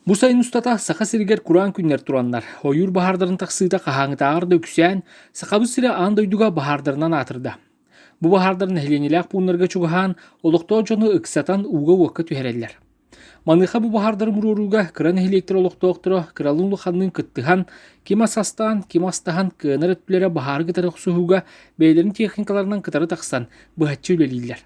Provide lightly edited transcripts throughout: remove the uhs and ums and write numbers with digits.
Бу сайын устата Саха сиригэр кураан күннэр тураннар, ойуур баһаардарын тахсыыта хаһааҥҥытааҕар да үксээн, Сахабыт сирэ аан дойдуга баһаардарынан аатырда. Бу баһаардар нэһилиэнньэлээх пууннарга чугаһаан, олохтоох дьону ыксатан ууга-уокка түһэрэллэр. Маныаха бу баһаардары умуруорууга кыра нэһилиэктэр олохтоохторо кыралыын-улаханныын кыттыһан, ким ас астаан, ким астаһан кыанар өттүлэрэ баһаары кытары охсуһууга бэйэлэрин техникаларынан кытары тахсан, быһаччы үлэлииллэр.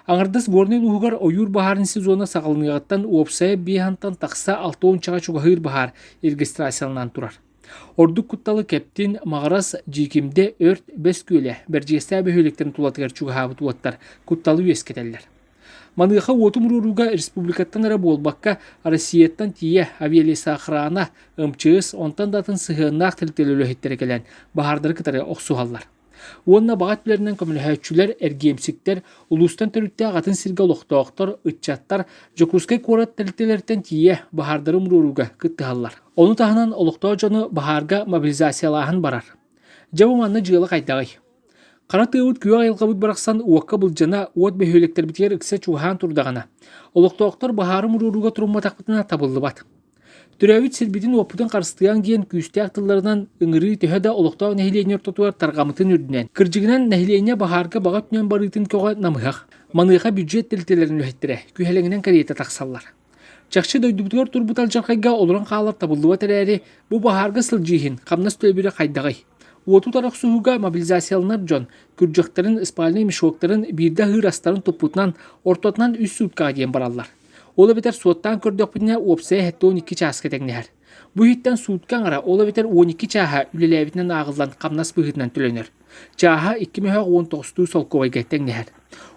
Аҥардас Горнай улууһугар ойуур баһаарын сезона саҕаланыаҕыттан уопсайа биэһантан тахса алта уончаҕа чугаһыыр баһаар регистрацияланан турар. Ордук кутталы Кэптин, Маҕарас, Дьиикимдэ, Өрт, Бэс Күөлэ, Бэрдьигэстээх бөһүөлэктэрин тулатыгар чугаһаабыт уоттар кутталы үөскэтэллэр. Маныаха уоту умуруорууга республикаттан эрэ буолбакка, Россияттан тиийэ авиалесоохрана, МЧС, онтон да атын сыһыаннаах тэрилтэлэр үлэһиттэрэ кэлэн баһаардары кытары охсуһаллар. Уонна баҕа өттүлэринэн көмөлөһөөччүлэр, эргиэмсиктэр, улуустан төрүттээх атын сиргэ олохтоохтор, ыччаттар Дьокуускай куорат тэрилтэлэриттэн тиийэ баһаардары умуруорууга кыттыһаллар. Ону таһынан олохтоох дьону баһаарга мобилизациялааһын барар. Дьэ бу манна дьыала хайдаҕый? Хара тыабыт күөх айылҕабыт барахсан уокка былдьана, уот бөһүөлэктэрбитигэр ыкса чугаһаан турдаҕына, олохтоохтор баһаары умуруорууга турумматахпытына табыллыбат. Төрөөбүт сирбитин-уоппутун харыстыаҥ диэн күүстээх тылларынан ыҥырыы төһө да олохтоох нэһилиэнньэ ортотугар тарҕаммытын үрдүнэн, кырдьыгынан нэһилиэнньэ баһаарга баҕа өттүнэн барыытын көҕө намыһах. Маныаха бюджет тэрилтэлэрин үлэһиттэрэ күһэлэҥинэн кэриэтэ тахсаллар. Чахчы дойдубутугар турбут алдьархайга олорон хаалар табыллыбат эрээри, бу баһаарга сылдьыы иһин хамнас төлөбүрэ хайдаҕый? Уоту утары охсуһууга мобилизацияланар дьон күрдьэхтэрин, спальнай мешоктарын биирдэ аһыыр астарын туппутунан ортотунан үс сууккаҕа диэн бараллар. Ол эбэтэр суоттаан көрдөхпүтүнэ уопсайа 72 чааска тэҥнэһэр. Бу иһиттэн суутка аҥара, ол эбэтэр 12 чааһа үлэлээбитинэн ааҕыллан хамнас быһыытынан төлөнөр. Чааһа 2 мөһөөх 19 солкуобайга тэҥнэһэр.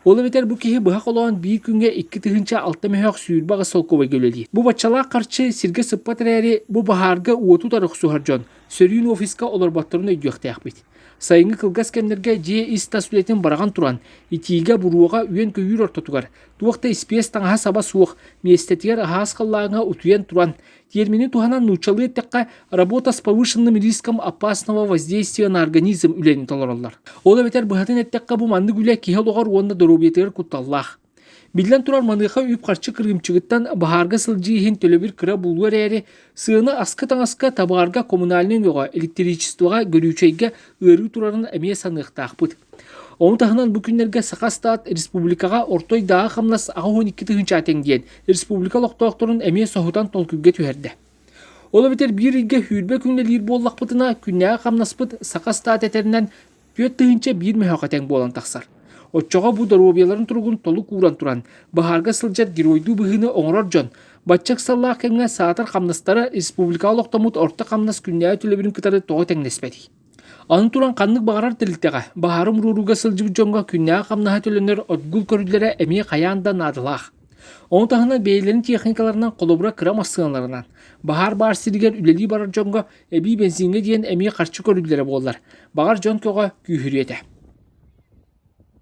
Ол эбэтэр бу киһи быһа холоон биир күҥҥэ 2006 мөһөөх 28 солкуобайга үлэлиир. Бу баччалаах харчы сиргэ сыппат эрээри, бу баһаарга уоту утары охсуһар дьон сөрүүн офиска олорботторун өйдүөхтээхпит. Сайыҥҥы кылгас кэмнэргэ дьиэ ис-тас үлэтин быраҕан туран, итиигэ, буруоҕа, үөн-көйүүр ортотугар, туох да испиэс таҥаһа-саба суох, миэстэтигэр аһаас халлааҥҥа утуйан туран, тиэрмини туһанан нууччалыы эттэххэ, работа с повышенным риском опасного воздействия на организм үлэни толороллор. Ол эбэтэр быһатын эттэххэ, бу маннык үлэ киһи олоҕор уонна доруобуйатыгар кутталлаах. Биллэн турар, маныаха үп-харчы кырыымчыгыттан баһаарга сылдьыы иһин төлөбүр кыра буолуо эрээри, сыана аска-таҥаска, табаарга, коммунальнай өҥөҕө, электричествоҕа, гөрүүчэйгэ ыарыы турарын эмиэ саныахтаахпыт. Ону таһынан бу күннэргэ Сахастат республикаҕа орто ыйдааҕы хамнас 82 тыһыынча тэҥ диэн республика олохтоохторун эмиэ соһутан толкуйга түһэрдэ. Ол эбэтэр биир ыйга сүүрбэ күн үлэлиир буоллахпытына, күннээҕи хамнаспыт Сахастат этэринэн 41 мөһөөххө тэҥ буолан тахсар. Оччоҕо бу доруобуйаларын туругун толук ууран туран, баһаарга сылдьар геройдуу быһыыны оҥорор дьон, бачча ыксаллаах кэмҥэ саатар хамнастара республикаҕа олохтоммут орто хамнас күннээҕи төлөбүрүн кытары тоҕо тэҥнэспэтий? Аны туран ханнык баҕарар тэрилтэҕэ, баһаары умуруорууга сылдьыбыт дьоҥҥо күннээҕи хамнаһа төлөнөр отгул көрүллэрэ эмиэ хайаан да наадалаах. Ону таһынан бэйэлэрин техникаларынан холобура кыра массыыналарынан, баһаар баар сиригэр үлэлии барар дьоҥҥо эбии бензиҥҥэ диэн эмиэ харчы көрүллэрэ буоллар, баҕар дьон көҕө күүһүрүө этэ.